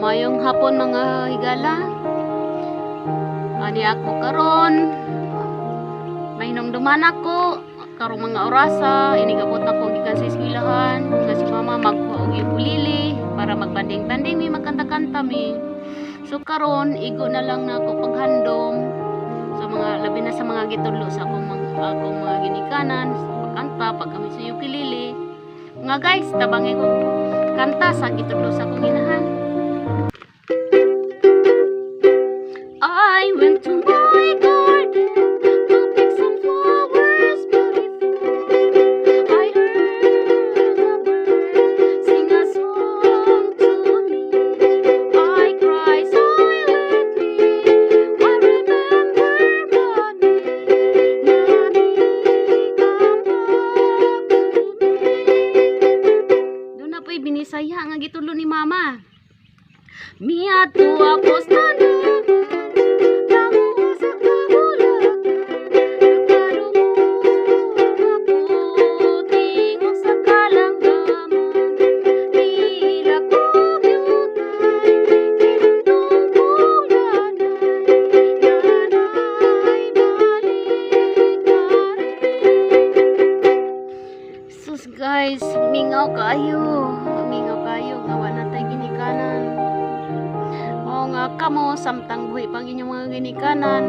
Maayong hapon, mga higala. Ani ako karon. Mahinumduman ako karong mga orasa, inigabot ako gikan sa eskwelahan, nga si mama magkuha og ukulele para magbanding-banding mi, magkanta-kanta mi. So karon igo na lang na ako paghandom sa mga, labi na sa mga gitudlo sa akong mga ginikanan, pagkanta pag kami sa ukulele. Nga guys, tabangi ko kanta sa gitudlo sa akong inahan. I went to my garden to pick some flowers beautiful. I heard the birds sing a song to me. I cry silently. I remember Mommy. Mommy, come back to me. Duna po'y binisaya nga gitudlo ni Mama. Miadto ako sa tanaman, nanguha sa kabulakan, nagpadungog ako tingog sa kalanggaman. Pila ko yutay, hinumdum kong nanay, nanay, balik ka rin. Sus guys, mingaw kaayo. Mingaw kaayo, gawa na tay ginikanan. Oo nga kamo, samtang buhi pang inyong mga ginikanan,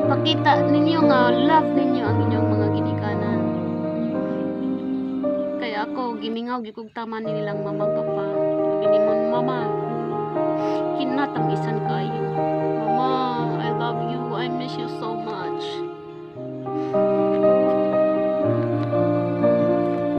pakita ninyo nga love ninyo ang inyong mga ginikanan. Kaya ako, gimingaw gyud kog tama nilang mama, papa. Sabi ni mama, kinatamisan kaayo. Mama, I love you. I miss you so much.